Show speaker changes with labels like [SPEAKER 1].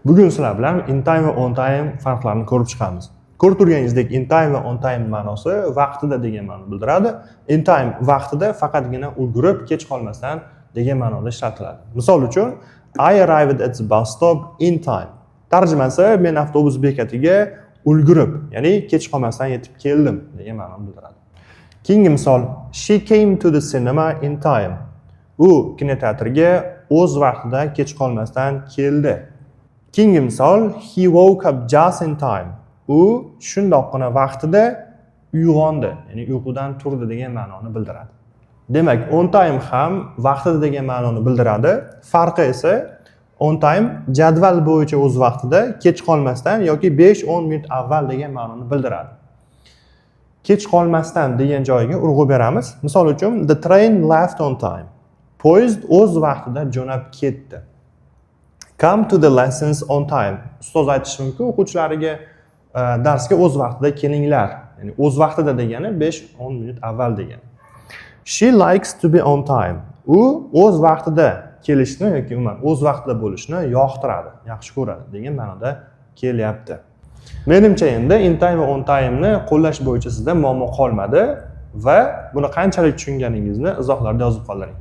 [SPEAKER 1] Bugun sizlar bilan in time va on time farqlarini ko'rib chiqamiz. Ko'rib turganingizdek, in time va on time ma'nosi vaqtida degan ma'no bildiradi. In time vaqtida, faqatgina ulgurib, kech qolmasdan degan ma'noda ishlatiladi. Misol uchun, "I arrived at the bus stop in time." Tarjimasi: men avtobus bekatiga ulgurib, ya'ni kech qolmasdan yetib keldim degan ma'noni bildiradi. Keyingi misol: "She came to the cinema in time." U kinoteatrga o'z vaqtida, kech qolmasdan keldi. Keyingi misol: "He woke up just in time." U shundoqqina vaqtida uyg'ondi, ya'ni uyqudan turdi degan ma'noni bildiradi. Demak, on time ham vaqtida degan ma'noni bildiradi. Farqi esa, on time jadval bo'yicha o'z vaqtida, kech qolmasdan yoki 5-10 minut avval degan ma'noni bildiradi. Kech qolmasdan degan joyiga urg'u beramiz. Misol uchun, "The train left on time." Poyezd o'z vaqtida jo'nab ketdi. "Come to the lessons on time." Ustoz aytishi mumkin o'quvchilariga, darsga o'z vaqtida kelinglar. Ya'ni o'z vaqtida degani 5-10 minut avval degani. "She likes to be on time." U o'z vaqtida kelishni yoki umuman o'z vaqtida bo'lishni yoqtiradi, yaxshi ko'radi degan ma'noda kelyapti. Menimcha, endi in time va on time'ni qo'llash bo'yicha sizda muammo qolmadi va buni qanchalik tushunganingizni izohlarda yozib qoldiring.